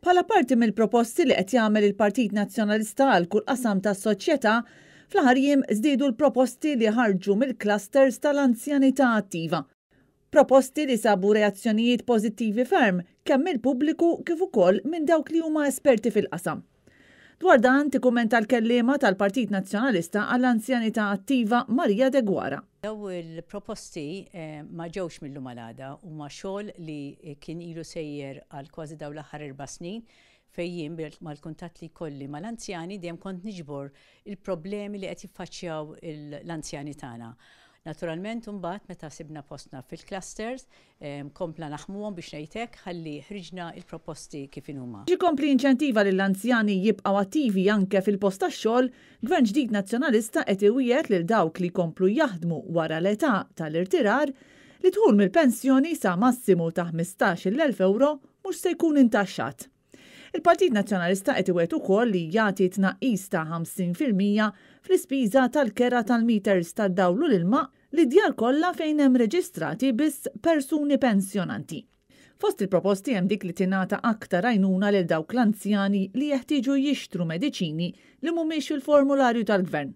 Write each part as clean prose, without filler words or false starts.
Bħala parti mill-proposti li qed jagħmel il-Partit Nazzjonalista għal kull qasam tas-soċjetà, fl-aħħar jiem żdiedu l-proposti li ħarġu mill-clusters tal-anzjanità attiva. Proposti li sabu reazzjonijiet pożittivi ferm kemm mill-pubbliku kif ukoll minn dawk li huma esperti fil-qasam. Dwar dan tikkummenta l-kelliema tal-Partit Nazzjonalista għall-Anzjanità Attiva Maria Deguara. Dawn il-proposti ma ġewx mil-lum għal għada, huma xogħol li kien ilu sejjer għal kważi dawn l-aħħar 4 snin fejn jien mal-kuntatt li jkolli mal-anzjani dejjem kont niġbor il-problemi li qed jiffaċċjaw l-anzjani tagħna. Naturalment, imbagħad meta sibna postna fil-clusters, kompla naħmuhom biex ngħidlek ħalli ħriġna il-proposti kif inhuma. Ikompli jinċentiva lill-anzjani jibqgħu attivi anke fil-post tax-xogħol, Gvern ġdid Nazzjonalista qed iwiegħed lil dawk li jkomplu jaħdmu wara l-età tal-irtirar li dħul mill-pensjoni sa massimu ta' 15,000 euro mhux se jkun intaxxat. Il-Partit Nazzjonalista qed iwiegħed ukoll li jagħti tnaqqis ta' 50% fl-ispiża tal-kera tal-meters tad-dawl u l-ilma lid-djar kollha fejn hemm reġistrati biss persuni pensjonanti. Fost il-proposti hemm dik li tingħata aktar għajnuna lil dawk l-anzjani li jeħtieġu jixtru mediċini li mhumiex fil-formularju tal-gvern.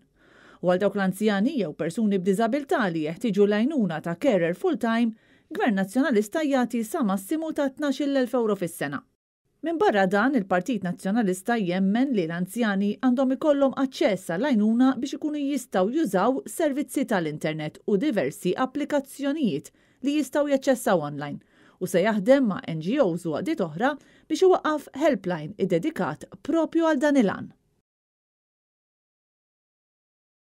U għal dawk l-anzjani jew persuni b'diżabilità li jeħtieġu l-għajnuna ta' carer full-time, Gvern Nazzjonalista jagħti sa massimu ta' 12,000 euro fis-sena. Min barra dan, il-Partit Nazzjonalista jemmen li l-anzjani għandhom ikollhom aċċess għall-għajnuna biex ikunu jistgħu jużaw servizzi tal-internet u diversi applikazzjonijiet li jistgħu jaċċessaw online u se jaħdem ma' NGOs u għaqdiet oħra biex iwaqqaf helpline iddedikat propju għal dan il-għan.